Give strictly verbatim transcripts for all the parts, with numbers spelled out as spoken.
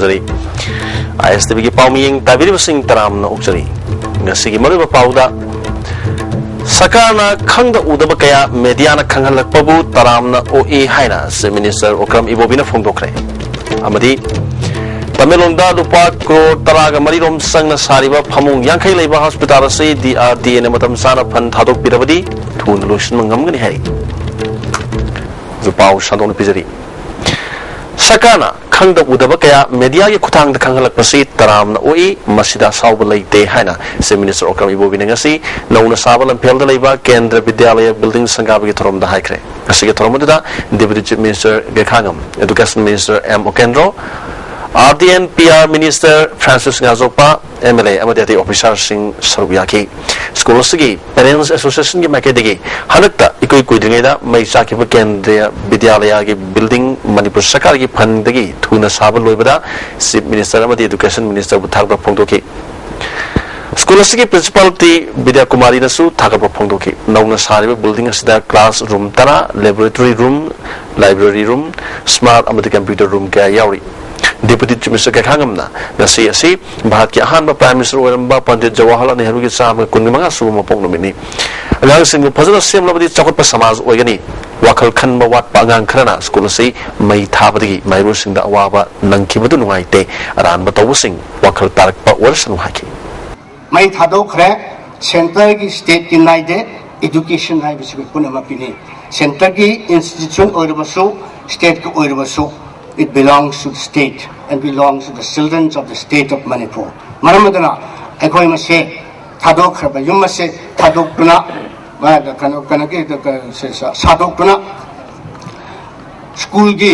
ꯖꯔꯤ꯫ ꯑꯥꯏ ꯑꯦꯁ T ꯚꯤꯒꯤ ꯄꯥꯎꯃꯤꯌꯦꯡ ꯇꯥꯕꯤꯔꯤꯕꯁꯤꯡ ꯇꯔꯥꯝꯅ ꯑꯣꯛꯆꯔꯤ꯫ ꯉꯁꯤꯒꯤ ꯃꯔꯨꯑꯣꯏꯕ ꯄꯥꯎꯗ, ꯁꯔꯀꯥꯔꯅ ꯈꯪꯗ ꯎꯗꯕ ꯀꯌꯥ ꯃꯦꯗꯤꯌꯥꯅ ꯈꯪꯍꯜꯂꯛꯄꯕꯨ ꯇꯔꯥꯝꯅ ꯑꯣꯛꯏ ꯍꯥꯏꯅ ꯆꯤꯐ ꯃꯤꯅꯤꯁꯇꯔ ꯑꯣꯀ꯭ꯔꯝ ꯏꯕꯣꯕꯤꯅ ꯐꯣꯡꯗꯣꯛꯈ꯭ꯔꯦ꯫ ꯑꯃꯗꯤ ꯇꯃꯦꯡꯂꯣꯡꯗ ꯂꯨꯄꯥ ꯀ꯭ꯔꯣꯔ ꯇꯔꯥꯒ ꯃꯔꯤꯔꯣꯝ ꯆꯪꯅ ꯁꯥꯔꯤꯕ ꯐꯃꯨꯡ ꯌꯥꯡꯈꯩ ꯂꯩꯕ ꯍꯣꯁꯄꯤꯇꯥꯜ ꯑꯁꯤ ꯗꯤ ꯑꯥꯔ ꯗꯤ ꯑꯦꯅ ꯃꯇꯝ ꯆꯥꯅ ꯐꯟ ꯊꯥꯗꯣꯛꯄꯤꯔꯕꯗꯤ ꯊꯨꯅ ꯂꯣꯏꯁꯤꯟꯕ ꯉꯝꯒꯅꯤ ꯍꯥꯏꯔꯤ꯫ ꯄꯥꯎ ꯁꯟꯗꯣꯛꯅ ꯄꯤꯖꯔꯤ꯫ ꯁꯔꯀꯥꯔꯅ ꯈꯪꯗ ꯎꯗꯕ ꯀꯌꯥ ꯃꯦꯗꯤꯌꯥꯒꯤ ꯈꯨꯠꯊꯥꯡꯗ ꯈꯪꯍꯜꯂꯛꯄꯁꯤ ꯇꯔꯥꯝꯅ ꯑꯣꯛꯏ, ꯃꯁꯤꯗ ꯑꯁꯥꯎꯕ ꯂꯩꯇꯦ ꯍꯥꯏꯅ ꯆꯤꯐ ꯃꯤꯅꯤꯁꯇꯔ ꯑꯣꯀ꯭ꯔꯝ ꯏꯕꯣꯕꯤꯅ ꯉꯁꯤ ꯅꯧꯅ ꯁꯥꯕ ꯂꯝꯐꯦꯜꯗ ꯂꯩꯕ ꯀꯦꯟꯗ꯭ꯔ ꯕꯤꯗ꯭ꯌꯥꯂꯌ ꯕꯤꯜꯗꯤꯡ ꯁꯪꯒꯥꯕꯒꯤ ꯊꯧꯔꯝꯗ ꯍꯥꯏꯈ꯭ꯔꯦ꯫ ꯉꯁꯤꯒꯤ ꯊꯧꯔꯝ ꯑꯗꯨꯗ deputy chief minister Gaikhangam, education minister M Okendro, R D and P R minister Francis Ngajokpa, M L A ꯑꯃꯗꯤ ꯑꯇꯩ ꯑꯣꯐꯤꯁꯥꯔꯁꯤꯡ ꯁꯔꯨꯛ ꯌꯥꯈꯤ꯫ ꯁ꯭ꯀꯨꯜ ꯑꯁꯤꯒꯤ ꯄꯦꯔꯦꯟꯁ ꯑꯦꯁꯣꯁꯤꯌꯦꯁꯟꯒꯤ ꯃꯥꯏꯀꯩꯗꯒꯤ ꯍꯟꯗꯛꯇ ꯏꯀꯨꯏ ꯀꯨꯏꯗ꯭ꯔꯤꯉꯩꯗ ꯃꯩ ꯆꯥꯛꯈꯤꯕ ꯀꯦꯟꯗ꯭ꯔꯤꯌ ꯕꯤꯗ꯭ꯌꯥꯂꯌꯒꯤ ꯕꯤꯜꯗꯤꯡ ꯃꯅꯤꯄꯨꯔ ꯁꯔꯀꯥꯔꯒꯤ ꯐꯟꯗꯒꯤ ꯊꯨꯅ ꯁꯥꯕ ꯂꯣꯏꯕꯗ ꯆꯤꯐ ꯃꯤꯅꯤꯁꯇꯔ ꯑꯃꯗꯤ ꯑꯦꯗꯨꯀꯦꯁꯟ ꯃꯤꯅꯤꯁꯇꯔꯕꯨ ꯊꯥꯒꯠꯄ ꯐꯣꯡꯗꯣꯛꯈꯤ꯫ ꯁ꯭ꯀꯨꯜ ꯑꯁꯤꯒꯤ ꯄ꯭ꯔꯤꯟꯁꯤꯄꯥꯜ ꯇꯤ ꯕꯤꯗ꯭ꯌꯥꯀꯨꯃꯥꯔꯤꯅꯁꯨ ꯊꯥꯒꯠꯄ ꯐꯣꯡꯗꯣꯛꯈꯤ꯫ ꯅꯧꯅ ꯁꯥꯔꯤꯕ ꯕꯤꯜꯗꯤꯡ ꯑꯁꯤꯗ ꯀ꯭ꯂꯥꯁ ꯔꯨꯝ ꯇꯔꯥ, laboratory room, library room, smart ꯑꯃꯗꯤ ꯀꯝꯄ꯭ꯌꯨꯇꯔ ꯔꯨꯝ ꯀꯌꯥ ꯌꯥꯎꯔꯤ꯫ ꯗꯦꯄ꯭ꯌꯨꯇꯤ ꯆꯤꯐ ꯃꯤꯅꯤꯁꯇꯔ ꯀꯩꯈꯥꯉꯝꯅ ꯉꯁꯤ ꯑꯁꯤ ꯚꯥꯔꯠꯀꯤ ꯑꯍꯥꯟꯕ ꯄ꯭ꯔꯥꯏꯝ ꯃꯤꯅꯤꯁꯇꯔ ꯑꯣꯏꯔꯝꯕ ꯄꯟꯗꯤꯠ ꯖꯋꯥꯍꯔꯂꯥꯜ ꯅꯦꯍꯔꯨꯒꯤ ꯆꯥꯝꯃꯒ ꯀꯨꯟꯃꯉꯥ ꯁꯨꯕ ꯃꯄꯣꯛ ꯅꯨꯃꯤꯠꯅꯤ꯫ ꯑꯉꯥꯡꯁꯤꯡꯕꯨ ꯐꯖꯅ ꯁꯦꯝꯂꯕꯗꯤ ꯆꯥꯎꯈꯠꯄ ꯁꯃꯥꯖ ꯑꯣꯏꯒꯅꯤ꯫ ꯋꯥꯈꯜ ꯈꯟꯕ ꯋꯥꯠꯄ ꯑꯉꯥꯡ ꯈꯔꯅ ꯁ꯭ꯀꯨꯜ ꯑꯁꯤ ꯃꯩ ꯊꯥꯕꯗꯒꯤ ꯃꯍꯩꯔꯣꯏꯁꯤꯡꯗ ꯑꯋꯥꯕ ꯅꯪꯈꯤꯕꯗꯨ ꯅꯨꯡꯉꯥꯏꯇꯦ꯫ ꯑꯔꯥꯟꯕ ꯇꯧꯕꯁꯤꯡ ꯋꯥꯈꯜ ꯇꯥꯔꯛꯄ ꯑꯣꯏꯔꯁꯅꯨ ꯍꯥꯏꯈꯤ꯫ ꯃꯩ ꯊꯥꯗꯣꯛꯈ꯭ꯔꯦ꯫ ꯁꯦꯟꯇꯔꯒꯤ, ꯁ꯭ꯇꯦꯠꯀꯤ ꯅꯥꯏꯗꯦ꯫ ꯑꯦꯗꯨꯀꯦꯁꯟ ꯍꯥꯏꯕꯁꯤ ꯑꯩꯈꯣꯏ ꯄꯨꯝꯅꯃꯛꯀꯤꯅꯤ꯫ ꯁꯦꯟꯇꯔꯒꯤ ꯏꯟꯁꯇꯤꯇ꯭ꯌꯨꯁꯟ ꯑꯣꯏꯔꯕꯁꯨ, ꯁ꯭ꯇꯦꯠꯀꯤ ꯑꯣꯏꯔꯕꯁꯨ, it belongs to the state and belongs to the children of the state of Manipur꯫ ꯃꯔꯝ ꯑꯗꯨꯅ ꯑꯩꯈꯣꯏ ꯃꯁꯦ ꯊꯥꯗꯣꯛꯈ꯭ꯔꯕ ꯌꯨꯝ ꯑꯁꯦ ꯊꯥꯗꯣꯛꯇꯨꯅ, ꯀꯩꯅꯣ, ꯀꯩꯅꯣꯒꯤ, ꯁꯥꯗꯣꯛꯇꯨꯅ ꯁ꯭ꯀꯨꯜꯒꯤ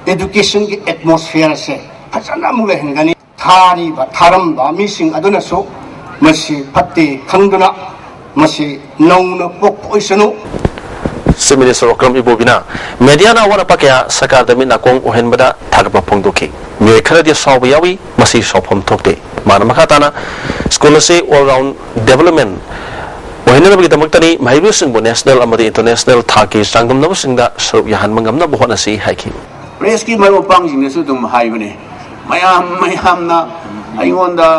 ꯑꯦꯗꯨꯀꯦꯁꯟꯒꯤ ꯑꯦꯠꯃꯣꯁꯐꯤꯌꯔ ꯑꯁꯦ ꯐꯖꯅ ꯑꯃꯨꯛ ꯂꯩꯍꯟꯒꯅꯤ꯫ ꯊꯥꯔꯤꯕ, ꯊꯥꯔꯝꯕ ꯃꯤꯁꯤꯡ ꯑꯗꯨꯅꯁꯨ ꯃꯁꯤ ꯐꯠꯇꯦ ꯈꯪꯗꯨꯅ ꯃꯁꯤ ꯅꯧꯅ ꯄꯣꯛꯄ ꯑꯣꯏꯁꯅꯨ꯫ ꯆꯤꯐ ꯃꯤꯅꯤꯁꯇꯔ ꯑꯣꯀ꯭ꯔꯝ ꯏꯕꯣꯕꯤꯅ ꯃꯦꯗꯤꯌꯥꯅ ꯑꯋꯥꯠ ꯑꯄꯥ ꯀꯌꯥ ꯁꯔꯀꯥꯔꯗ ꯃꯤꯠ ꯅꯥꯀꯣꯡ ꯑꯣꯏꯍꯟꯕꯗ ꯊꯥꯒꯠꯄ ꯐꯣꯡꯗꯣꯛꯈꯤ꯫ ꯃꯤꯑꯣꯏ ꯈꯔꯗꯤ ꯑꯁꯥꯎꯕ ꯌꯥꯎꯏ, ꯃꯁꯤ ꯁꯥꯎꯐꯝ ꯊꯣꯛꯇꯦ꯫ ꯃꯥꯅ ꯃꯈꯥ ꯇꯥꯅ ꯁ꯭ꯀꯨꯜ ꯑꯁꯤ ꯑꯣꯜ ꯔꯥꯎꯟ ꯗꯦꯕꯂꯞꯃꯦꯟ ꯑꯣꯏꯍꯟꯅꯕꯒꯤꯗꯃꯛꯇꯅꯤ ꯃꯍꯩꯔꯣꯏꯁꯤꯡꯕꯨ ꯅꯦꯁꯅꯦꯜ ꯑꯃꯗꯤ ꯏꯟꯇꯔꯅꯦꯁꯅꯦꯜ ꯊꯥꯛꯀꯤ ꯆꯥꯡꯗꯝꯅꯕꯁꯤꯡꯗ ꯁꯔꯨꯛ ꯌꯥꯍꯟꯕ ꯉꯝꯅꯕ ꯍꯣꯠꯅꯁꯤ ꯍꯥꯏꯈꯤ꯫ ꯄ꯭ꯔꯦꯁꯀꯤ ꯃꯔꯨꯞ ꯃꯄꯥꯡꯁꯤꯡꯅꯁꯨ ꯑꯗꯨꯝ ꯍꯥꯏꯕꯅꯦ, ꯃꯌꯥꯝ ꯃꯌꯥꯝꯅ ꯑꯩꯉꯣꯟꯗ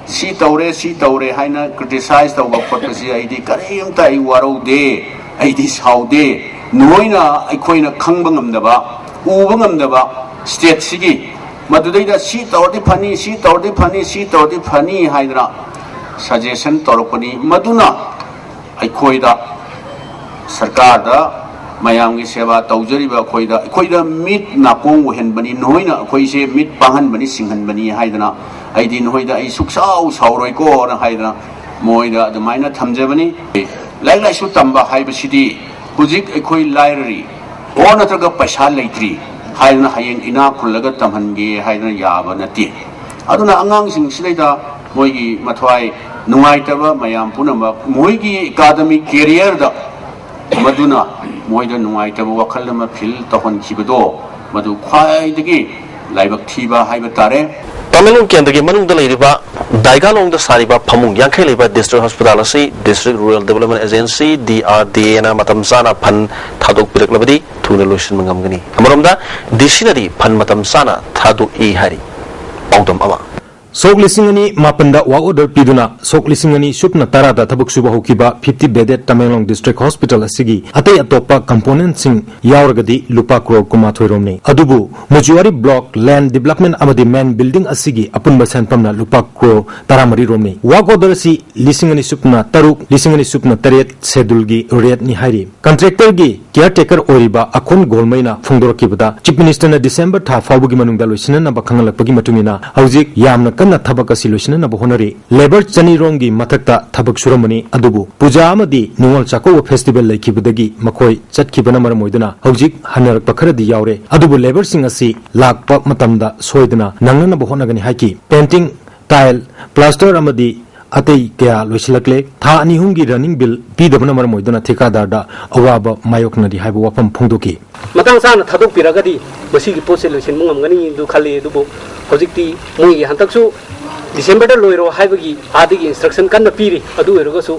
ꯁꯤ ꯇꯧꯔꯦ, ꯁꯤ ꯇꯧꯔꯦ ꯍꯥꯏꯅ ꯀ꯭ꯔꯤꯇꯤꯁꯥꯏꯖ ꯇꯧꯕ ꯈꯣꯠꯄꯁꯤ ꯑꯩꯗꯤ ꯀꯔꯤꯝꯇ ꯑꯩ ꯋꯥꯔꯧꯗꯦ, ꯑꯩꯗꯤ ꯁꯥꯎꯗꯦ꯫ ꯅꯣꯏꯅ ꯑꯩꯈꯣꯏꯅ ꯈꯪꯕ ꯉꯝꯗꯕ, ꯎꯕ ꯉꯝꯗꯕ ꯁ꯭ꯇꯦꯠꯁꯤꯒꯤ ꯃꯗꯨꯗꯩꯗ ꯁꯤ ꯇꯧꯔꯗꯤ ꯐꯅꯤ, ꯁꯤ ꯇꯧꯔꯗꯤ ꯐꯅꯤ, ꯁꯤ ꯇꯧꯔꯗꯤ ꯐꯅꯤ ꯍꯥꯏꯗꯅ ꯁꯖꯦꯁꯟ ꯇꯧꯔꯛꯄꯅꯤ꯫ ꯃꯗꯨꯅ ꯑꯩꯈꯣꯏꯗ, ꯁꯔꯀꯥꯔꯗ, ꯃꯌꯥꯝꯒꯤ ꯁꯦꯕꯥ ꯇꯧꯖꯔꯤꯕ ꯑꯩꯈꯣꯏꯗ, ꯑꯩꯈꯣꯏꯗ ꯃꯤꯠ ꯅꯥꯀꯣꯡ ꯑꯣꯏꯍꯟꯕꯅꯤ, ꯅꯣꯏꯅ ꯑꯩꯈꯣꯏꯁꯦ ꯃꯤꯠ ꯄꯥꯡꯍꯟꯕꯅꯤ, ꯁꯤꯡꯍꯟꯕꯅꯤ ꯍꯥꯏꯗꯅ, ꯑꯩꯗꯤ ꯅꯣꯏꯗ ꯑꯩ ꯁꯨꯛꯁꯥꯎ ꯁꯥꯎꯔꯣꯏꯀꯣꯅ ꯍꯥꯏꯗꯅ ꯃꯣꯏꯗ ꯑꯗꯨꯃꯥꯏꯅ ꯊꯝꯖꯕꯅꯤ꯫ ꯂꯥꯏꯔꯤꯛ ꯂꯥꯏꯁꯨ ꯇꯝꯕ ꯍꯥꯏꯕꯁꯤꯗꯤ ꯍꯧꯖꯤꯛ ꯑꯩꯈꯣꯏ ꯂꯥꯏꯔꯔꯤ, ꯑꯣ ꯅꯠꯇ꯭ꯔꯒ ꯄꯩꯁꯥ ꯂꯩꯇ꯭ꯔꯤ ꯍꯥꯏꯗꯅ ꯍꯌꯦꯡ ꯏꯅꯥꯛ ꯈꯨꯜꯂꯒ ꯇꯝꯍꯟꯒꯦ ꯍꯥꯏꯗꯅ ꯌꯥꯕ ꯅꯠꯇꯦ꯫ ꯑꯗꯨꯅ ꯑꯉꯥꯡꯁꯤꯡꯁꯤꯗꯩꯗ ꯃꯣꯏꯒꯤ ꯃꯊ꯭ꯋꯥꯏ ꯅꯨꯡꯉꯥꯏꯇꯕ ꯃꯌꯥꯝ ꯄꯨꯝꯅꯃꯛ ꯃꯣꯏꯒꯤ ꯑꯦꯀꯥꯗꯃꯤꯛ ꯀꯦꯔꯤꯌꯔꯗ ꯃꯗꯨꯅ ꯃꯣꯏꯗ ꯅꯨꯡꯉꯥꯏꯇꯕ ꯋꯥꯈꯜ ꯑꯃ ꯐꯤꯜ ꯇꯧꯍꯟꯈꯤꯕꯗꯣ ꯃꯗꯨ ꯈ꯭ꯋꯥꯏꯗꯒꯤ ꯂꯥꯏꯕꯛ ꯊꯤꯕ ꯍꯥꯏꯕ ꯇꯥꯔꯦ꯫ ꯇꯃꯦꯡꯂꯣꯡ ꯀꯦꯟꯗ꯭ꯔꯒꯤ ꯃꯅꯨꯡꯗ ꯂꯩꯔꯤꯕ ꯗꯥꯏꯒꯥꯂꯣꯡꯗ ꯁꯥꯔꯤꯕ ꯐꯃꯨꯡ ꯌꯥꯡꯈꯩ ꯂꯩꯕ ꯗꯤꯁꯇ꯭ꯔꯤꯛ ꯍꯣꯁꯄꯤꯇꯥꯜ ꯑꯁꯤ District Rural Development Agency, D R D A ꯅ ꯃꯇꯝ ꯆꯥꯅ ꯐꯟ ꯊꯥꯗꯣꯛꯄꯤꯔꯛꯂꯕꯗꯤ ꯊꯨꯅ ꯂꯣꯏꯁꯤꯟꯕ ꯉꯝꯒꯅꯤ꯫ ꯑꯃꯔꯣꯝꯗ, D C ꯅꯗꯤ ꯐꯟ ꯃꯇꯝ ꯆꯥꯅ ꯊꯥꯗꯣꯛꯏ ꯍꯥꯏꯔꯤ꯫ ꯄꯥꯎꯗꯝ ꯑꯃ꯫ ꯁꯣꯛ ꯂꯤꯁꯤꯡ ꯑꯅꯤ ꯃꯥꯄꯟꯗ ꯋꯥꯛ ꯑꯣꯔꯗꯔ ꯄꯤꯗꯨꯅ ꯁꯣꯛ ꯂꯤꯁꯤꯡ ꯑꯅꯤ ꯁꯨꯞꯅ ꯇꯔꯥꯗ ꯊꯕꯛ ꯁꯨꯕ ꯍꯧꯈꯤꯕ fifty bedded Tamenglong district hospital ꯑꯁꯤꯒꯤ ꯑꯇꯩ ꯑꯇꯣꯞꯄ ꯀꯝꯄꯣꯅꯦꯟꯠꯁꯤꯡ ꯌꯥꯎꯔꯒꯗꯤ ꯂꯨꯄꯥ ꯀ꯭ꯔꯣꯔ ꯀꯨꯟꯃꯥꯊꯣꯏ ꯔꯣꯝꯅꯤ꯫ ꯑꯗꯨꯕꯨ ꯃꯣꯆꯨꯋꯥꯔꯤ ꯕ꯭ꯂꯣꯛ, ꯂꯦꯟꯗ ꯗꯤꯕ꯭ꯂꯞꯃꯦꯟꯠ ꯑꯃꯗꯤ ꯃꯦꯟ ꯕꯤꯜꯗꯤꯡ ꯑꯁꯤꯒꯤ ꯑꯄꯨꯟꯕ ꯁꯦꯟꯐꯝꯅ ꯂꯨꯄꯥ ꯀ꯭ꯔꯣꯔ ꯇꯔꯥꯃꯔꯤ ꯔꯣꯝꯅꯤ꯫ ꯋꯥꯛ ꯑꯣꯔꯗꯔ ꯑꯁꯤ ꯂꯤꯁꯤꯡ ꯑꯅꯤ ꯁꯨꯞꯅ ꯇꯔꯨꯛ, ꯂꯤꯁꯤꯡ ꯑꯅꯤ ꯁꯨꯞꯅ ꯇꯔꯦꯠ ꯁꯦꯗꯨꯜꯒꯤ ꯔꯦꯠꯅꯤ ꯍꯥꯏꯔꯤ꯫ ꯀꯟꯇ꯭ꯔꯦꯛꯇꯔꯒꯤ ꯀꯤꯌꯥꯔꯇꯦꯀꯔ ꯑꯣꯏꯔꯤꯕ ꯑꯈꯣꯟ ꯒꯣꯜꯃꯩꯅ ꯐꯣꯡꯗꯣꯔꯛꯈꯤꯕꯗ, ꯆꯤꯐ ꯃꯤꯅꯤꯁꯇꯔꯅ ꯗꯤꯁꯦꯝꯕꯔ ꯊꯥ ꯐꯥꯎꯕꯒꯤ ꯃꯅꯨꯡꯗ ꯂꯣꯏꯁꯤꯟꯅꯅꯕ ꯈꯪꯍꯜꯂꯛꯄꯒꯤ ꯃꯇꯨꯡ ꯏꯟꯅ ꯍꯧꯖꯤꯛ ꯌꯥꯝꯅ ꯀꯟꯅ ꯊꯕꯛ ꯑꯁꯤ ꯂꯣꯏꯁꯤꯟꯅꯅꯕ ꯍꯣꯠꯅꯔꯤ꯫ ꯂꯦꯕꯔ ꯆꯅꯤ ꯔꯣꯝꯒꯤ ꯃꯊꯛꯇ ꯊꯕꯛ ꯁꯨꯔꯝꯕꯅꯤ, ꯑꯗꯨꯕꯨ ꯄꯨꯖꯥ ꯑꯃꯗꯤ ꯅꯤꯉꯣꯜ ꯆꯥꯛꯀꯧꯕ ꯐꯦꯁꯇꯤꯚꯦꯜ ꯂꯩꯈꯤꯕꯗꯒꯤ ꯃꯈꯣꯏ ꯆꯠꯈꯤꯕꯅ ꯃꯔꯝ ꯑꯣꯏꯗꯨꯅ ꯍꯧꯖꯤꯛ ꯍꯟꯅꯔꯛꯄ ꯈꯔꯗꯤ ꯌꯥꯎꯔꯦ꯫ ꯑꯗꯨꯕꯨ ꯂꯦꯕꯔꯁꯤꯡ ꯑꯁꯤ ꯂꯥꯛꯄ ꯃꯇꯝꯗ ꯁꯣꯏꯗꯅ ꯅꯪꯅꯅꯕ ꯍꯣꯠꯅꯒꯅꯤ ꯍꯥꯏꯈꯤ꯫ ꯄꯦꯟꯇꯤꯡ, ꯇꯥꯏꯜ, ꯄ꯭ꯂꯥꯁꯇꯔ ꯑꯃꯗꯤ ꯑꯇꯩ ꯀꯌꯥ ꯂꯣꯏꯁꯤꯜꯂꯛꯂꯦ꯫ ꯊꯥ ꯑꯅꯤ ꯑꯍꯨꯝꯒꯤ ꯔꯟꯅꯤꯡ ꯕꯤꯜ ꯄꯤꯗꯕꯅ ꯃꯔꯝ ꯑꯣꯏꯗꯨꯅ ꯊꯤꯀꯥꯗꯥꯔꯗ ꯑꯋꯥꯕ ꯃꯥꯌꯣꯛꯅꯔꯤ ꯍꯥꯏꯕ ꯋꯥꯐꯝ ꯐꯣꯡꯗꯣꯛꯈꯤ꯫ ꯃꯇꯥꯡ ꯆꯥꯅ ꯊꯥꯗꯣꯛꯄꯤꯔꯒꯗꯤ ꯃꯁꯤꯒꯤ ꯄꯣꯠꯁꯦ ꯂꯣꯏꯁꯤꯟꯕ ꯉꯝꯒꯅꯤ ꯑꯗꯨ ꯈꯜꯂꯤ꯫ ꯑꯗꯨꯕꯨ ꯍꯧꯖꯤꯛꯇꯤ ꯃꯣꯏꯒꯤ ꯍꯟꯗꯛꯁꯨ ꯗꯤꯁꯦꯝꯕꯔꯗ ꯂꯣꯏꯔꯣ ꯍꯥꯏꯕꯒꯤ ꯑꯥꯗꯒꯤ ꯏꯟꯁꯇ꯭ꯔꯛꯁꯟ ꯀꯟꯅ ꯄꯤꯔꯤ꯫ ꯑꯗꯨ ꯑꯣꯏꯔꯒꯁꯨ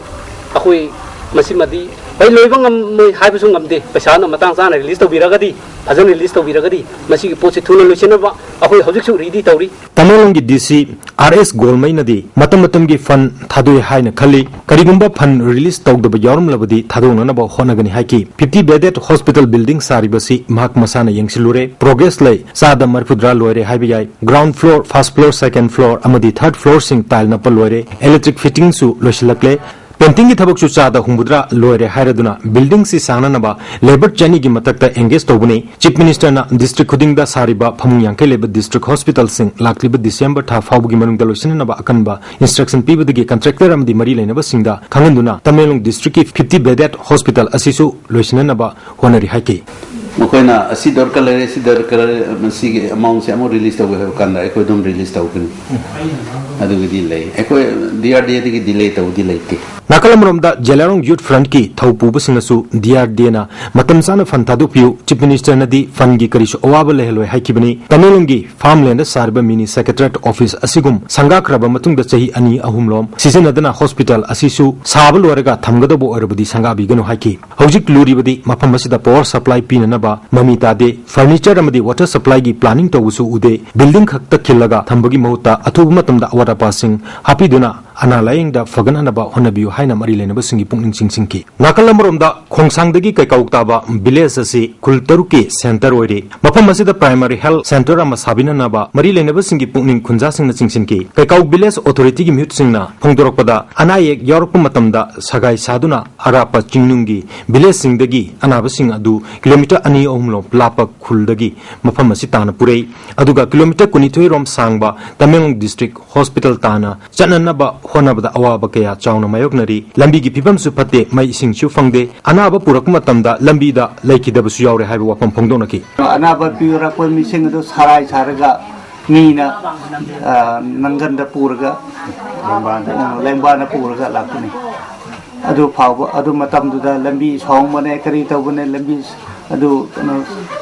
ꯑꯩꯈꯣꯏ ꯃꯁꯤꯃꯗꯤ ꯍꯣꯏ, ꯂꯣꯏꯕ ꯉꯝꯃꯣꯏ ꯍꯥꯏꯕꯁꯨ ꯉꯝꯗꯦ꯫ ꯄꯩꯁꯥꯅ ꯃꯇꯥꯡ ꯆꯥꯅ ꯔꯤꯂꯤꯁ ꯇꯧꯕꯤꯔꯒꯗꯤ, ꯐꯖꯅ ꯔꯤꯂꯤꯁ ꯇꯧꯕꯤꯔꯒꯗꯤ, ꯃꯁꯤꯒꯤ ꯄꯣꯠꯁꯤ ꯊꯨꯅ ꯂꯣꯏꯁꯤꯟꯅꯕ ꯑꯩꯈꯣꯏ ꯍꯧꯖꯤꯛꯁꯨ ꯔꯦꯗꯤ ꯇꯧꯔꯤ꯫ ꯇꯃꯦꯡꯂꯣꯡꯒꯤ ꯗꯤ ꯁꯤ ꯑꯥꯔ ꯑꯦꯁ ꯒꯣꯜꯃꯩꯅꯗꯤ ꯃꯇꯝ ꯃꯇꯝꯒꯤ ꯐꯟ ꯊꯥꯗꯣꯛꯏ ꯍꯥꯏꯅ ꯈꯜꯂꯤ꯫ ꯀꯔꯤꯒꯨꯝꯕ ꯐꯟ ꯔꯤꯂꯤꯁ ꯇꯧꯗꯕ ꯌꯥꯎꯔꯝꯂꯕꯗꯤ ꯊꯥꯗꯣꯛꯅꯅꯕ ꯍꯣꯠꯅꯒꯅꯤ ꯍꯥꯏꯈꯤ꯫ ꯐꯤꯐꯇꯤ ꯕꯦꯗꯦꯗ ꯍꯣꯁꯄꯤꯇꯥꯜ ꯕꯤꯜꯗꯤꯡ ꯁꯥꯔꯤꯕꯁꯤ ꯃꯍꯥꯛ ꯃꯁꯥꯅ ꯌꯦꯡꯁꯤꯜꯂꯨꯔꯦ꯫ ꯄ꯭ꯔꯣꯒ꯭ꯔꯦꯁ ꯂꯩ꯫ ꯆꯥꯗ ꯃꯔꯤꯐꯨꯇꯔꯥ ꯂꯣꯏꯔꯦ ꯍꯥꯏꯕ ꯌꯥꯏ꯫ Ground floor, first floor, second floor ꯑꯃꯗꯤ ꯊꯥꯔꯠ ꯐ꯭ꯂꯣꯔꯁꯤꯡ ꯇꯥꯏꯜ ꯅꯞꯄ ꯂꯣꯏꯔꯦ꯫ ꯏꯂꯦꯛꯇ꯭ꯔꯤꯛ ꯐꯤꯇꯤꯡꯁꯨ ꯂꯣꯏꯁꯤꯜꯂꯛꯂꯦ꯫ ꯄꯦꯟꯇꯤꯡꯒꯤ ꯊꯕꯛꯁꯨ ꯆꯥꯗ ꯍꯨꯝꯐꯨꯇꯔꯥ ꯂꯣꯏꯔꯦ ꯍꯥꯏꯔꯗꯨꯅ ꯕꯤꯜꯗꯤꯡꯁꯤ ꯁꯥꯡꯅꯅꯕ ꯂꯦꯕꯔ ꯆꯅꯤꯒꯤ ꯃꯊꯛꯇ ꯑꯦꯡꯒꯦꯖ ꯇꯧꯕꯅꯤ꯫ ꯆꯤꯐ ꯃꯤꯅꯤꯁꯇꯔꯅ ꯗꯤꯁꯇ꯭ꯔꯤꯛ ꯈꯨꯗꯤꯡꯗ ꯁꯥꯔꯤꯕ ꯐꯃꯨꯡ ꯌꯥꯡꯈꯩ ꯂꯩꯕ ꯗꯤꯁꯇ꯭ꯔꯤꯛ ꯍꯣꯁꯄꯤꯇꯥꯜꯁꯤꯡ ꯂꯥꯛꯂꯤꯕ ꯗꯤꯁꯦꯝꯕꯔ ꯊꯥ ꯐꯥꯎꯕꯒꯤ ꯃꯅꯨꯡꯗ ꯂꯣꯏꯁꯤꯟꯅꯅꯕ ꯑꯀꯟꯕ ꯏꯟꯁꯇ꯭ꯔꯛꯁꯟ ꯄꯤꯕꯗꯒꯤ ꯀꯟꯇ꯭ꯔꯦꯛꯇꯔ ꯑꯃꯗꯤ ꯃꯔꯤ ꯂꯩꯅꯕꯁꯤꯡꯗ ꯈꯪꯍꯟꯗꯨꯅ ꯇꯃꯦꯡꯂꯣꯡ ꯗꯤꯁꯇ꯭ꯔꯤꯛꯀꯤ ꯐꯤꯐꯇꯤ ꯕꯦꯗꯦꯗ ꯍꯣꯁꯄꯤꯇꯥꯜ ꯑꯁꯤꯁꯨ ꯂꯣꯏꯁꯤꯟꯅꯅꯕ ꯍꯣꯠꯅꯔꯤ ꯍꯥꯏꯈꯤ꯫ ꯃꯈꯣꯏꯅ ꯑꯁꯤ ꯗꯔꯀꯥꯔ ꯂꯩꯔꯦ, ꯁꯤ ꯗꯔꯀꯥꯔ ꯂꯩꯔꯦ, ꯃꯁꯤꯒꯤ ꯑꯦꯃꯥꯎꯟꯁꯦ ꯑꯃꯨꯛ ꯔꯤꯂꯤꯁ ꯇꯧꯒꯦ ꯍꯥꯏꯕ ꯀꯥꯟꯗ ꯑꯩꯈꯣꯏ ꯑꯗꯨꯝ ꯔꯤꯂꯤꯁ ꯇꯧꯒꯅꯤ꯫ ꯑꯗꯨꯒꯤꯗꯤ ꯂꯩ꯫ ꯑꯩꯈꯣꯏ ꯗꯤ ꯑꯥꯔ ꯗꯤ ꯑꯦꯗꯒꯤ ꯗꯤꯂꯦ ꯇꯧꯕꯗꯤ ꯂꯩꯇꯦ꯫ ꯅꯥꯀꯜ ꯑꯃꯔꯣꯝꯗ ꯖꯦꯂꯥꯔꯣꯡ ꯌꯨꯠ ꯐ꯭ꯔꯟꯠꯀꯤ ꯊꯧ ꯄꯨꯕꯁꯤꯡꯅꯁꯨ ꯗꯤ ꯑꯥꯔ ꯗꯤ ꯑꯦꯅ ꯃꯇꯝ ꯆꯥꯅ ꯐꯟ ꯊꯥꯗꯣꯛꯄꯤꯌꯨ, ꯆꯤꯐ ꯃꯤꯅꯤꯁꯇꯔꯅꯗꯤ ꯐꯟꯒꯤ ꯀꯔꯤꯁꯨ ꯑꯋꯥꯕ ꯂꯩꯍꯜꯂꯣꯏ ꯍꯥꯏꯈꯤꯕꯅꯤ꯫ ꯇꯃꯦꯡꯂꯣꯡꯒꯤ ꯐꯥꯔꯝꯂꯦꯟꯗ ꯁꯥꯔꯤꯕ ꯃꯤꯅꯤ ꯁꯦꯀ꯭ꯔꯦꯇꯔꯤꯌꯦꯠ ꯑꯣꯐꯤꯁ ꯑꯁꯤꯒꯨꯝ ꯁꯪꯒꯥꯈ꯭ꯔꯕ ꯃꯇꯨꯡꯗ ꯆꯍꯤ ꯑꯅꯤ ꯑꯍꯨꯝꯂꯣꯝ ꯁꯤꯖꯤꯟꯅꯗꯅ ꯍꯣꯁꯄꯤꯇꯥꯜ ꯑꯁꯤꯁꯨ ꯁꯥꯕ ꯂꯣꯏꯔꯒ ꯊꯝꯒꯗꯧꯕ ꯑꯣꯏꯔꯕꯗꯤ ꯁꯪꯒꯥꯕꯤꯒꯅꯨ ꯍꯥꯏꯈꯤ꯫ ꯍꯧꯖꯤꯛ ꯂꯨꯔꯤꯕꯗꯤ ꯃꯐꯝ ꯑꯁꯤꯗ ꯄꯥꯋꯔ ꯁꯄ꯭ꯂꯥꯏ ꯄꯤꯅꯅꯕ ꯃꯃꯤ ꯇꯥꯗꯦ꯫ ꯐꯔꯅꯤꯆꯔ ꯑꯃꯗꯤ ꯋꯥꯇꯔ ꯁꯄ꯭ꯂꯥꯏꯒꯤ ꯄ꯭ꯂꯥꯅꯤꯡ ꯇꯧꯕꯁꯨ ꯎꯗꯦ꯫ ꯕꯤꯜꯗꯤꯡ ꯈꯛꯇ ꯈꯤꯜꯂꯒ ꯊꯝꯕꯒꯤ ꯃꯍꯨꯠꯇ ꯑꯊꯨꯕ ꯃꯇꯝꯗ ꯑꯋꯥꯠ ꯑꯄꯥꯁꯤꯡ ꯍꯥꯞꯄꯤꯗꯨꯅ ꯑꯅꯥ ꯂꯥꯌꯦꯡꯗ ꯐꯒꯠꯍꯟꯅꯕ ꯍꯣꯠꯅꯕꯤꯌꯨ ꯍꯥꯏꯅ ꯃꯔꯤ ꯂꯩꯅꯕꯁꯤꯡꯒꯤ ꯄꯨꯛꯅꯤꯡ ꯆꯤꯡꯁꯤꯟꯈꯤ꯫ ꯅꯥꯀꯜ ꯑꯃꯔꯣꯝꯗ ꯈꯣꯡꯁꯥꯡꯗꯒꯤ ꯀꯩꯀꯥꯎ ꯇꯥꯕ ꯚꯤꯂꯦꯖ ꯑꯁꯤ ꯈꯨꯜ ꯇꯔꯨꯛꯀꯤ ꯁꯦꯟꯇꯔ ꯑꯣꯏꯔꯤ꯫ ꯃꯐꯝ ꯑꯁꯤꯗ ꯄ꯭ꯔꯥꯏꯃꯥꯔꯤ ꯍꯦꯜꯊ ꯁꯦꯟꯇꯔ ꯑꯃ ꯁꯥꯕꯤꯅꯅꯕ ꯃꯔꯤ ꯂꯩꯅꯕꯁꯤꯡꯒꯤ ꯄꯨꯛꯅꯤꯡ ꯈꯨꯟꯖꯥꯁꯤꯡꯅ ꯆꯤꯡꯁꯤꯟꯈꯤ꯫ ꯀꯩꯀꯥꯎ ꯚꯤꯂꯦꯖ ꯑꯣꯊꯣꯔꯤꯇꯤꯒꯤ ꯃꯤꯍꯨꯠꯁꯤꯡꯅ ꯐꯣꯡꯗꯣꯔꯛꯄꯗ, ꯑꯅꯥ ꯑꯌꯦꯛ ꯌꯥꯎꯔꯛꯄ ꯃꯇꯝꯗ ꯁꯒꯥꯏ ꯁꯥꯗꯨꯅ ꯑꯔꯥꯞꯄ ꯆꯤꯡꯅꯨꯡꯒꯤ ꯚꯤꯂꯦꯖꯁꯤꯡꯗꯒꯤ ꯑꯅꯥꯕꯁꯤꯡ ꯑꯗꯨ ꯀꯤꯂꯣꯃꯤꯇꯔ ꯑꯅꯤ ꯑꯍꯨꯝ ꯂꯣꯝ ꯂꯥꯞꯄ ꯈꯨꯜꯗꯒꯤ ꯃꯐꯝ ꯑꯁꯤ ꯇꯥꯟꯅ ꯄꯨꯔꯛꯏ꯫ ꯑꯗꯨꯒ ꯀꯤꯂꯣꯃꯤꯇꯔ ꯀꯨꯟꯅꯤꯊꯣꯏ ꯔꯣꯝ ꯁꯥꯡꯕ ꯇꯃꯦꯡꯂꯣꯡ ꯗꯤꯁꯇ꯭ꯔꯤꯛ ꯍꯣꯁꯄꯤꯇꯥꯜ ꯇꯥꯟꯅ ꯆꯠꯅꯅꯕ ꯍꯣꯠꯅꯕꯗ ꯑꯋꯥꯕ ꯀꯌꯥ ꯆꯥꯎꯅ ꯃꯥꯌꯣꯛꯅꯔꯤ꯫ ꯂꯝꯕꯤꯒꯤ ꯐꯤꯕꯝꯁꯨ ꯐꯠꯇꯦ, ꯃꯩ ꯏꯁꯤꯡꯁꯨ ꯐꯪꯗꯦ꯫ ꯑꯅꯥꯕ ꯄꯨꯔꯛꯄ ꯃꯇꯝꯗ ꯂꯝꯕꯤꯗ ꯂꯩꯈꯤꯗꯕꯁꯨ ꯌꯥꯎꯔꯦ ꯍꯥꯏꯕ ꯋꯥꯐꯝ ꯐꯣꯡꯗꯣꯛꯅꯈꯤ꯫ ꯑꯅꯥꯕ ꯄꯤꯔꯛꯄ ꯃꯤꯁꯤꯡ ꯑꯗꯨ ꯁꯔꯥꯏ ꯁꯥꯔꯒ ꯃꯤꯅ, ꯑ, ꯅꯪꯒꯟꯗ ꯄꯨꯔꯒ, ꯂꯦꯡꯕꯥꯟꯗ ꯄꯨꯔꯒ ꯂꯥꯛꯄꯅꯤ꯫ ꯑꯗꯨ ꯐꯥꯎꯕ, ꯑꯗꯨ ꯃꯇꯝꯗꯨꯗ ꯂꯝꯕꯤ ꯁꯣꯡꯕꯅꯦ, ꯀꯔꯤ ꯇꯧꯕꯅꯦ, ꯂꯝꯕꯤ ꯑꯗꯨ, ꯀꯩꯅꯣ,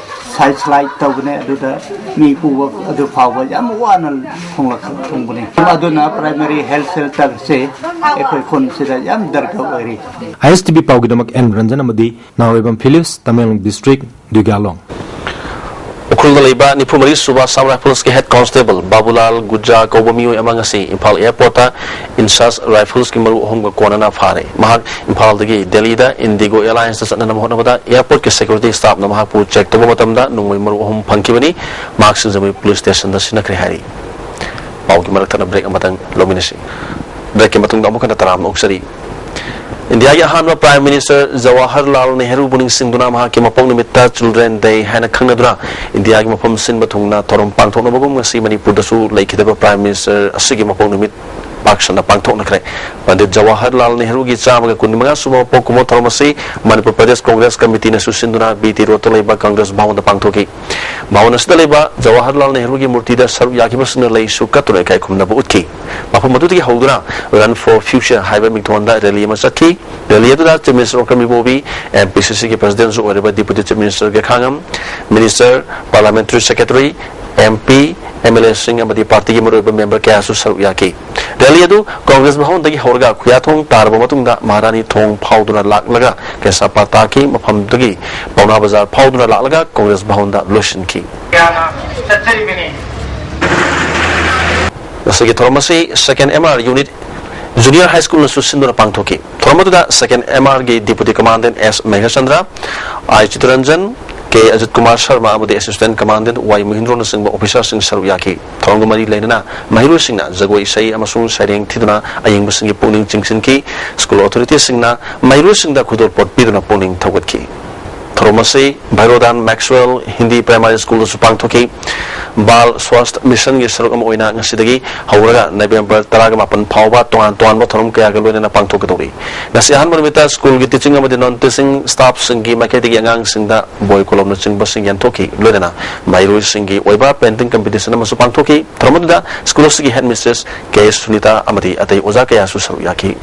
ꯁꯥꯏꯁꯂꯥꯏꯠ ꯇꯧꯕꯅꯦ꯫ ꯑꯗꯨꯗ ꯃꯤ ꯄꯨꯕ ꯑꯗꯨ ꯐꯥꯎꯕ ꯌꯥꯝ ꯋꯥꯅ ꯊꯣꯡꯂꯛ ꯊꯣꯡꯕꯅꯤ꯫ ꯑꯗꯨꯅ ꯄ꯭ꯔꯥꯏꯃꯔꯤ ꯍꯦꯜꯊ ꯁꯦꯟꯇꯔꯁꯦ ꯑꯩꯈꯣꯏ ꯈꯨꯟꯁꯤꯗ ꯌꯥꯝ ꯗꯔꯀꯥꯔ ꯑꯣꯏꯔꯤ꯫ ꯑꯥꯏ ꯑꯦꯁ ꯇꯤ ꯚꯤ ꯄꯥꯎꯒꯤꯗꯃꯛ ꯑꯦꯟ ꯔꯟꯖꯟ ꯑꯃꯗꯤ ꯅꯥꯎꯔꯦꯝꯕꯝ ꯐꯤꯂꯤꯞꯁ, ꯇꯃꯦꯡꯂꯣꯡ ꯗꯤꯁꯇ꯭ꯔꯤꯛ, ꯗꯨꯏꯒꯥꯂꯣꯡ꯫ ꯎꯈ꯭ꯔꯨꯜꯗ ꯂꯩꯕ ꯅꯤꯐꯨ ꯃꯔꯤ ꯁꯨꯕ ꯑꯁꯥꯝ ꯔꯥꯏꯐꯜꯁꯀꯤ ꯍꯦꯗ ꯀꯣꯟꯁꯇꯦꯕꯜ ꯕꯥꯕꯨꯂꯥꯜ ꯒꯨꯖꯥ ꯀꯧꯕ ꯃꯤꯑꯣꯏ ꯑꯃ ꯉꯁꯤ ꯏꯝꯐꯥꯜ ꯑꯦꯌꯔꯄꯣꯔꯠꯇ ꯏꯟꯆꯥꯔꯖ ꯔꯥꯏꯐꯜꯁꯀꯤ ꯃꯔꯨꯞ ꯑꯍꯨꯝꯒ ꯀꯣꯟꯅꯅ ꯐꯥꯔꯦ꯫ ꯃꯍꯥꯛ ꯏꯝꯐꯥꯜꯗꯒꯤ ꯗꯦꯜꯂꯤꯗ ꯏꯟꯗꯤꯒꯣ ꯑꯦꯌꯔꯂꯥꯏꯟꯁꯇ ꯆꯠꯅꯅꯕ ꯍꯣꯠꯅꯕꯗ ꯑꯦꯌꯔꯄꯣꯔꯠꯀꯤ ꯁꯦꯀ꯭ꯌꯨꯔꯤꯇꯤ ꯁ꯭ꯇꯥꯐꯅ ꯃꯍꯥꯛꯄꯨ ꯆꯦꯛ ꯇꯧꯕ ꯃꯇꯝꯗ ꯅꯣꯡꯃꯩ ꯃꯔꯨ ꯑꯍꯨꯝ ꯐꯪꯈꯤꯕꯅꯤ꯫ ꯃꯍꯥꯛ ꯁꯤꯡꯖꯃꯩ ꯄꯨꯂꯤꯁ ꯁ꯭ꯇꯦꯁꯟꯗ ꯁꯤꯟꯅꯈ꯭ꯔꯦ ꯍꯥꯏꯔꯤ꯫ ꯄꯥꯎꯒꯤ ꯃꯔꯛ ꯊꯠꯅ ꯕ꯭ꯔꯦꯛ ꯑꯃꯇꯪ ꯂꯧꯃꯤꯟꯅꯁꯤ꯫ ꯕ꯭ꯔꯦꯛꯀꯤ ꯃꯇꯨꯡꯗ ꯑꯃꯨꯛ ꯍꯟꯅ ꯇꯔꯥꯝꯅ ꯑꯣꯛꯆꯔꯤ꯫ ꯏꯟꯗꯤꯌꯥꯒꯤ ꯑꯍꯥꯟꯕ ꯄ꯭ꯔꯥꯏꯝ ꯃꯤꯅꯤꯁꯇꯔ ꯖꯋꯥꯍꯔꯂꯥꯜ ꯅꯦꯍꯔꯨꯕꯨ ꯅꯤꯡꯁꯤꯡꯗꯨꯅ ꯃꯍꯥꯛꯀꯤ ꯃꯄꯣꯛ ꯅꯨꯃꯤꯠꯇ ꯆꯤꯜꯗ꯭ꯔꯦꯟ ꯗꯦ ꯍꯥꯏꯅ ꯈꯪꯅꯗꯨꯅ ꯏꯟꯗꯤꯌꯥꯒꯤ ꯃꯐꯝ ꯁꯤꯟꯕ ꯊꯨꯡꯅ ꯊꯧꯔꯝ ꯄꯥꯡꯊꯣꯛꯅꯕꯒꯨꯝ ꯉꯁꯤ ꯃꯅꯤꯄꯨꯔꯗꯁꯨ ꯂꯩꯈꯤꯗꯕ ꯄ꯭ꯔꯥꯏꯝ ꯃꯤꯅꯤꯁꯇꯔ ꯑꯁꯤꯒꯤ ꯃꯄꯣꯛ ꯅꯨꯃꯤꯠ ꯄꯥꯛ ꯁꯟꯅ ꯄꯥꯡꯊꯣꯛꯅꯈ꯭ꯔꯦ꯫ ꯄꯟꯗꯤꯠ ꯖꯋꯥꯍꯔꯂꯥꯜ ꯅꯦꯍꯔꯨꯒꯤ ꯆꯥꯝꯃꯒ ꯀꯨꯟꯃꯉꯥ ꯁꯨꯕ ꯃꯄꯣꯛ ꯀꯨꯝꯑꯣꯟ ꯊꯧꯔꯝ ꯑꯁꯤ ꯃꯅꯤꯄꯨꯔ ꯄ꯭ꯔꯗꯦꯁ ꯀꯣꯡꯒ꯭ꯔꯦꯁ ꯀꯃꯤꯇꯤꯅꯁꯨ ꯁꯤꯟꯗꯨꯅ ꯕꯤ ꯇꯤ ꯔꯣꯗꯇ ꯂꯩꯕ ꯀꯪꯒ꯭ꯔꯦꯁ ꯚꯋꯟꯗ ꯄꯥꯡꯊꯣꯛꯈꯤ꯫ ꯚꯋꯟ ꯑꯁꯤꯗ ꯂꯩꯕ ꯖꯋꯥꯍꯔꯂꯥꯜ ꯅꯦꯍꯔꯨꯒꯤ ꯃꯨꯔꯇꯤꯗ ꯁꯔꯨꯛ ꯌꯥꯈꯤꯕꯁꯤꯡꯅ ꯂꯩꯁꯨ ꯀꯠꯇꯨꯅ ꯏꯀꯥꯏ ꯈꯨꯝꯅꯕ ꯎꯠꯈꯤ꯫ ꯃꯐꯝ ꯑꯗꯨꯗꯒꯤ ꯍꯧꯗꯨꯅ Run for Future ꯍꯥꯏꯕ ꯃꯤꯡꯊꯣꯟꯗ ꯔꯦꯂꯤ ꯑꯃ ꯆꯠꯈꯤ꯫ ꯔꯦꯂꯤ ꯑꯗꯨꯗ chief minister Okram Ibobi, M P C ꯁꯤꯒꯤ ꯄ꯭ꯔꯁꯤꯗꯦꯟꯁꯨ ꯑꯣꯏꯔꯤꯕ deputy chief minister Gaikhangam, minister, parliamentary secretary, M P, M L ꯑꯦꯁꯤꯡ ꯑꯃꯗꯤ ꯄꯥꯔꯇꯤꯒꯤ ꯃꯔꯨꯑꯣꯏꯕ ꯃꯦꯝꯕꯔ ꯀꯌꯥꯁꯨ ꯁꯔꯨꯛ ꯌꯥꯈꯤ꯫ ꯔꯦꯂꯤ ꯑꯗꯨ ꯀꯣꯡꯒ꯭ꯔꯦꯁ ꯚꯋꯟꯗꯒꯤ ꯍꯧꯔꯒ ꯈꯨꯌꯥꯊꯣꯡ ꯇꯥꯔꯕ ꯃꯇꯨꯡꯗ ꯃꯍꯥꯔꯥꯅꯤ ꯊꯣꯡ ꯐꯥꯎꯗꯨꯅ ꯂꯥꯛꯂꯒ ꯀꯦꯁꯥꯄꯥ ꯇꯥꯈꯤ꯫ ꯃꯐꯝꯗꯨꯗꯒꯤ ꯄꯥꯎꯅꯥ ꯕꯖꯥꯔ ꯐꯥꯎꯗꯨꯅ ꯂꯥꯛꯂꯒ ꯀꯣꯡꯒ꯭ꯔꯦꯁ ꯚꯋꯟꯗ ꯂꯣꯏꯁꯤꯟꯈꯤ꯫ ꯀꯌꯥꯅ ꯆꯠꯆꯔꯤꯕꯅꯤ꯫ ꯉꯁꯤꯒꯤ ꯊꯧꯔꯝ ꯑꯁꯤ ꯁꯦꯀꯦꯟ ꯑꯦꯝ ꯑꯥꯔ ꯌꯨꯅꯤꯠ ꯖꯨꯅꯤꯌꯔ ꯍꯥꯏ ꯁ꯭ꯀꯨꯜꯅꯁꯨ ꯁꯤꯟꯗꯨꯅ ꯄꯥꯡꯊꯣꯛꯈꯤ꯫ ꯊꯧꯔꯝ ꯑꯗꯨꯗ ꯁꯦꯀꯦꯟ ꯑꯦꯝ ꯑꯥꯔꯒꯤ ꯗꯤꯄꯨꯇꯤ ꯀꯃꯥꯟꯗꯦꯟ ꯑꯦꯁ ꯃꯦꯘꯆꯟꯗ꯭ꯔ, ꯑꯥꯏ ꯆꯤꯇꯔꯟꯖꯟ, ꯀꯦ ꯑꯖꯤꯠ ꯀꯨꯃꯥꯔ ꯁꯔꯃ ꯑꯃꯗꯤ ꯑꯦꯁꯤꯁꯇꯦꯟ ꯀꯃꯥꯟꯗꯦꯟ ꯋꯥꯏ ꯃꯍꯤꯟꯗ꯭ꯔꯣꯅꯆꯤꯡꯕ ꯑꯣꯐꯤꯁꯥꯔꯁꯤꯡ ꯁꯔꯨꯛ ꯌꯥꯈꯤ꯫ ꯊꯧꯔꯝꯒ ꯃꯔꯤ ꯂꯩꯅꯅ ꯃꯍꯩꯔꯣꯏꯁꯤꯡꯅ ꯖꯒꯣꯏ ꯏꯁꯩ ꯑꯃꯁꯨꯡ ꯁꯩꯔꯦꯡ ꯊꯤꯗꯨꯅ ꯑꯌꯦꯡꯕꯁꯤꯡꯒꯤ ꯄꯨꯛꯅꯤꯡ ꯆꯤꯡꯁꯤꯟꯈꯤ꯫ ꯁ꯭ꯀꯨꯜ ꯑꯣꯊꯣꯔꯤꯇꯤꯁꯤꯡꯅ ꯃꯍꯩꯔꯣꯏꯁꯤꯡꯗ ꯈꯨꯗꯣꯜꯄꯣꯠ ꯄꯤꯗꯨꯅ ꯄꯨꯛꯅꯤꯡ ꯊꯧꯒꯠꯈꯤ꯫ ꯊꯧꯔꯝ ꯑꯁꯤ ꯚꯩꯔꯣꯗꯥꯟ ꯃꯦꯛꯁꯋꯦꯜ ꯍꯤꯟꯗꯤ ꯄ꯭ꯔꯥꯏꯃꯥꯔꯤ ꯁ꯭ꯀꯨꯜꯗꯁꯨ ꯄꯥꯡꯊꯣꯛꯈꯤ꯫ ꯕꯥꯜ ꯁ꯭ꯋꯥꯁꯊ ꯃꯤꯁꯟꯒꯤ ꯁꯔꯨꯛ ꯑꯃ ꯑꯣꯏꯅ ꯉꯁꯤꯗꯒꯤ ꯍꯧꯔꯒ ꯅꯕꯦꯝꯕꯔ ꯇꯔꯥꯒ ꯃꯥꯄꯟ ꯐꯥꯎꯕ ꯇꯣꯉꯥꯟ ꯇꯣꯉꯥꯟꯕ ꯊꯧꯔꯝ ꯀꯌꯥꯒ ꯂꯣꯏꯅꯅ ꯄꯥꯡꯊꯣꯛꯀꯗꯧꯔꯤ꯫ ꯉꯁꯤ ꯑꯍꯥꯟꯕ ꯅꯨꯃꯤꯠꯇ ꯁ꯭ꯀꯨꯜꯒꯤ ꯇꯤꯆꯤꯡ ꯑꯃꯗꯤ ꯅꯟ ꯇꯤꯆꯤꯡ ꯁ꯭ꯇꯥꯐꯁꯤꯡꯒꯤ ꯃꯥꯏꯀꯩꯗꯒꯤ ꯑꯉꯥꯡꯁꯤꯡꯗ ꯕꯣꯏ ꯀꯣꯂꯣꯝꯅꯆꯤꯡꯕꯁꯤꯡ ꯌꯦꯟꯊꯣꯛꯈꯤ꯫ ꯂꯣꯏꯅꯅ ꯃꯍꯩꯔꯣꯏꯁꯤꯡꯒꯤ ꯑꯣꯏꯕ ꯄꯦꯟꯇꯤꯡ ꯀꯝꯄꯤꯇꯤꯁꯟ ꯑꯃꯁꯨ ꯄꯥꯡꯊꯣꯛꯈꯤ꯫ ꯊꯧꯔꯝ ꯑꯗꯨꯗ ꯁ꯭ꯀꯨꯜ ꯑꯁꯤꯒꯤ ꯍꯦꯗ ꯃꯤꯁꯇ꯭ꯔꯦꯁ ꯀꯦ ꯁꯨꯅꯤꯇꯥ ꯑꯃꯗꯤ ꯑꯇꯩ ꯑꯣꯖꯥ ꯀꯌꯥꯁꯨ ꯁꯔꯨꯛ ꯌꯥꯈꯤ꯫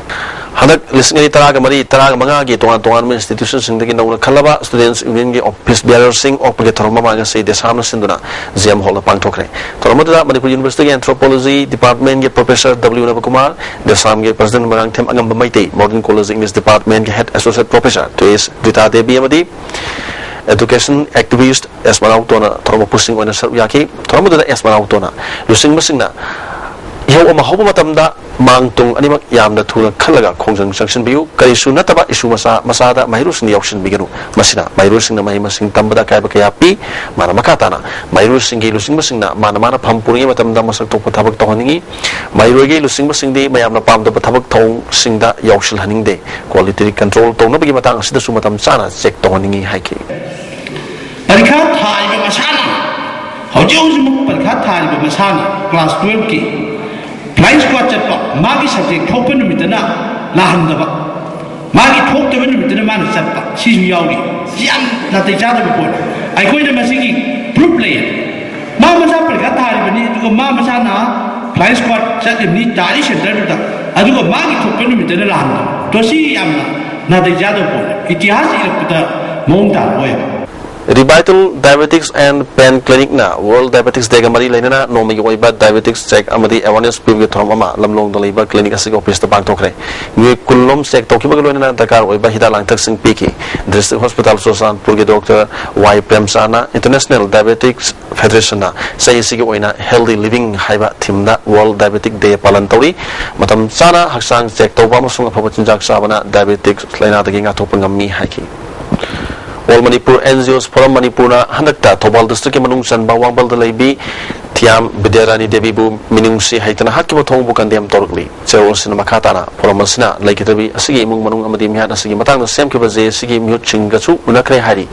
ꯍꯟꯗꯛ ꯂꯤꯁꯤꯡ ꯑꯅꯤ ꯇꯔꯥꯒ ꯃꯔꯤ ꯇꯔꯥꯒ ꯃꯉꯥꯒꯤ ꯇꯣꯉꯥꯟ ꯇꯣꯉꯥꯟꯕ institutionꯁꯤꯡꯗꯒꯤ ꯅꯧꯅ ꯈꯜꯂꯕ Students Unionꯒꯤ office bearerꯁꯤꯡ ꯑꯣꯛꯄꯒꯤ ꯊꯧꯔꯝ ꯑꯃ ꯉꯁꯤ ꯗꯦꯁꯥꯝꯅ ꯁꯤꯟꯗꯨꯅ G M Hallꯗ ꯄꯥꯡꯊꯣꯛꯈ꯭ꯔꯦ꯫ ꯊꯧꯔꯝ ꯑꯗꯨꯗ Manipur Universityꯒꯤ Anthropology Departmentꯀꯤ Professor W ꯅꯕꯀꯨꯃꯥꯔ, ꯗꯦꯁꯥꯝꯒꯤ President Moirangthem Angamba Meitei, Modern College English Departmentꯀꯤ Head Associate Professor ꯇꯨ ꯑꯦꯁ ꯔꯤꯇꯥ ꯗꯦꯕꯤ ꯑꯃꯗꯤ education activist ꯑꯦꯁ ꯃꯅꯥꯎꯇꯣꯅ ꯊꯧꯔꯝ ꯃꯄꯨꯁꯤꯡ ꯑꯣꯏꯅ ꯁꯔꯨꯛ ꯌꯥꯈꯤ꯫ ꯊꯧꯔꯝ ꯑꯗꯨꯗ ꯑꯦꯁ ꯃꯅꯥꯎꯇꯣꯅ ꯂꯨꯆꯤꯡꯕꯁꯤꯡꯅ ꯏꯍꯧ ꯑꯃ ꯍꯧꯕ ꯃꯇꯝꯗ ꯃꯥꯡ ꯇꯨꯡ ꯑꯅꯤꯃꯛ ꯌꯥꯝꯅ ꯊꯨꯅ ꯈꯜꯂꯒ ꯈꯣꯡꯖꯪ ꯆꯪꯁꯤꯟꯕꯤꯌꯨ꯫ ꯀꯔꯤꯁꯨ ꯅꯠꯇꯕ issue ꯃꯆꯥ ꯃꯆꯥꯗ ꯃꯍꯩꯔꯣꯏꯁꯤꯡꯗ ꯌꯥꯎꯁꯤꯟꯕꯤꯒꯅꯨ꯫ ꯃꯁꯤꯅ ꯃꯍꯩꯔꯣꯏꯁꯤꯡꯅ ꯃꯍꯩ ꯃꯁꯤꯡ ꯇꯝꯕꯗ ꯑꯀꯥꯏꯕ ꯀꯌꯥ ꯄꯤ꯫ ꯃꯥꯅ ꯃꯈꯥ ꯇꯥꯅ ꯃꯍꯩꯔꯣꯏꯁꯤꯡꯒꯤ ꯂꯨꯆꯤꯡꯕꯁꯤꯡꯅ ꯃꯥꯅ ꯃꯥꯅ ꯐꯝ ꯄꯨꯔꯤꯉꯩ ꯃꯇꯝꯗ ꯃꯁꯛ ꯊꯣꯛꯄ ꯊꯕꯛ ꯇꯧꯍꯟꯅꯤꯡꯏ꯫ ꯃꯍꯩꯔꯣꯏꯒꯤ ꯂꯨꯆꯤꯡꯕꯁꯤꯡꯗꯤ ꯃꯌꯥꯝꯅ ꯄꯥꯝꯗꯕ ꯊꯕꯛ ꯊꯧꯑꯣꯡꯁꯤꯡꯗ ꯌꯥꯎꯁꯤꯜꯍꯟꯅꯤꯡꯗꯦ꯫ Quality control ꯇꯧꯅꯕꯒꯤ ꯃꯇꯥꯡ ꯑꯁꯤꯗꯁꯨ ꯃꯇꯝ ꯆꯥꯅ check ꯇꯧꯍꯟꯅꯤꯡꯏ ꯍꯥꯏꯈꯤ꯫ ꯄꯔꯤꯈꯥ ꯊꯥꯔꯤꯕ ꯃꯁꯥꯅ, ꯍꯧꯖꯤꯛ ꯍꯧꯖꯤꯛꯃꯛ ꯄꯔꯤꯈꯥ ꯊꯥꯔꯤꯕ ꯃꯁꯥꯅ class twelveꯀꯤ flying squad ꯆꯠꯄ, ꯃꯥꯒꯤ subject ꯊꯣꯛꯄ ꯅꯨꯃꯤꯠꯇꯅ ꯂꯥꯛꯍꯟꯗꯕ, ꯃꯥꯒꯤ ꯊꯣꯛꯇꯕ ꯅꯨꯃꯤꯠꯇꯅ ꯃꯥꯅ ꯆꯠꯄ, ꯁꯤꯁꯨ ꯌꯥꯎꯔꯤ꯫ ꯁꯤ ꯌꯥꯝ ꯅꯥꯇꯩ ꯆꯥꯗꯕ ꯄꯣꯠꯅꯤ꯫ ꯑꯩꯈꯣꯏꯅ ꯃꯁꯤꯒꯤ proof ꯂꯩ꯫ ꯃꯥ ꯃꯁꯥ ꯄꯔꯤꯈꯥ ꯊꯥꯔꯤꯕꯅꯤ, ꯑꯗꯨꯒ ꯃꯥ ꯃꯁꯥꯅ flying squad ꯆꯠꯂꯤꯕꯅꯤ ꯇꯥꯔꯤ centreꯗꯨꯗ, ꯑꯗꯨꯒ ꯃꯥꯒꯤ ꯊꯣꯛꯄ ꯅꯨꯃꯤꯠꯇꯅ ꯂꯥꯛꯍꯟꯕ꯫ ꯇꯣ ꯁꯤ ꯌꯥꯝꯅ ꯅꯥꯇꯩ ꯆꯥꯗꯕ ꯄꯣꯠꯅꯤ꯫ ꯏꯇꯤꯍꯥꯁ ꯏꯔꯛꯄꯗ ꯃꯑꯣꯡ ꯇꯥꯕ ꯑꯣꯏ꯫ Revital Diabetics and Pain Clinicꯅ World Diabetics Dayꯒ ꯃꯔꯤ ꯂꯩꯅꯅ ꯅꯣꯡꯃꯒꯤ ꯑꯣꯏꯕ diabetics check ꯑꯃꯗꯤ awareness ꯄꯤꯕꯒꯤ ꯊꯧꯔꯝ ꯑꯃ ꯂꯝꯂꯣꯡꯗ ꯂꯩꯕ clinic ꯑꯁꯤꯒꯤ officeꯇ ꯄꯥꯡꯊꯣꯛꯈ꯭ꯔꯦ꯫ ꯃꯤꯑꯣꯏ ꯀꯨꯟ ꯂꯣꯝ check ꯇꯧꯈꯤꯕꯒ ꯂꯣꯏꯅꯅ ꯗꯔꯀꯥꯔ ꯑꯣꯏꯕ ꯍꯤꯗꯥꯛ ꯂꯥꯡꯊꯛꯁꯤꯡ ꯄꯤꯈꯤ꯫ District Hospital ꯆꯨꯔꯆꯥꯟꯄꯨꯔꯒꯤ Doctor ꯋꯥꯏ ꯄ꯭ꯔꯦꯝꯆꯥꯟꯅ International Diabetics Federationꯅ ꯆꯍꯤ ꯑꯁꯤꯒꯤ ꯑꯣꯏꯅ Healthy Living ꯍꯥꯏꯕ themeꯗ World Diabetic Day ꯄꯥꯂꯟ ꯇꯧꯔꯤ꯫ ꯃꯇꯝ ꯆꯥꯅ ꯍꯛꯆꯥꯡ check ꯇꯧꯕ ꯑꯃꯁꯨꯡ ꯑꯐꯕ ꯆꯤꯟꯖꯥꯛ ꯆꯥꯕꯅ diabetics ꯂꯥꯏꯅꯥꯗꯒꯤ ꯉꯥꯛꯊꯣꯛꯄ ꯉꯝꯃꯤ ꯍꯥꯏꯈꯤ꯫ All Manipur N G Os Forum ꯃꯅꯤꯄꯨꯔꯅ ꯍꯟꯗꯛꯇ ꯊꯧꯕꯥꯜ districtꯀꯤ ꯃꯅꯨꯡ ꯆꯟꯕ ꯋꯥꯡꯕꯜꯗ ꯂꯩꯕꯤ ꯊꯤꯌꯥꯝ ꯕꯤꯗ꯭ꯌꯥꯔꯥꯅꯤ ꯗꯦꯕꯤꯕꯨ ꯃꯤꯅꯨꯡꯁꯤ ꯍꯩꯇꯅ ꯍꯥꯠꯈꯤꯕ ꯊꯧꯑꯣꯡꯕꯨ condemn ꯇꯧꯔꯛꯂꯤ꯫ ꯆꯦꯔꯣꯜꯁꯤꯡꯅ ꯃꯈꯥ ꯇꯥꯅ forum ꯑꯁꯤꯅ ꯂꯩꯈꯤꯗꯕꯤ ꯑꯁꯤꯒꯤ ꯏꯃꯨꯡ ꯃꯅꯨꯡ ꯑꯃꯗꯤ ꯃꯤꯍꯥꯠ ꯑꯁꯤꯒꯤ ꯃꯇꯥꯡꯗ ꯁꯦꯝꯈꯤꯕ J A Cꯒꯤ ꯃꯤꯍꯨꯠꯁꯤꯡꯒꯁꯨ ꯎꯅꯈ꯭ꯔꯦ ꯍꯥꯏꯔꯤ꯫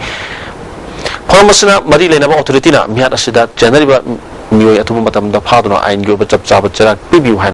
Forum ꯑꯁꯤꯅ ꯃꯔꯤ ꯂꯩꯅꯕ authorityꯅ ꯃꯤꯍꯥꯠ ꯑꯁꯤꯗ ꯆꯦꯟꯅꯔꯤꯕ ꯃꯤꯑꯣꯏ ꯑꯊꯨꯕ ꯃꯇꯝꯗ ꯐꯥꯗꯨꯅ ꯑꯥꯏꯟꯒꯤ ꯑꯣꯏꯕ ꯆꯞ ꯆꯥꯕ ꯆꯩꯔꯥꯛ ꯄꯤꯕꯤꯌꯨ ꯍꯥꯏꯅ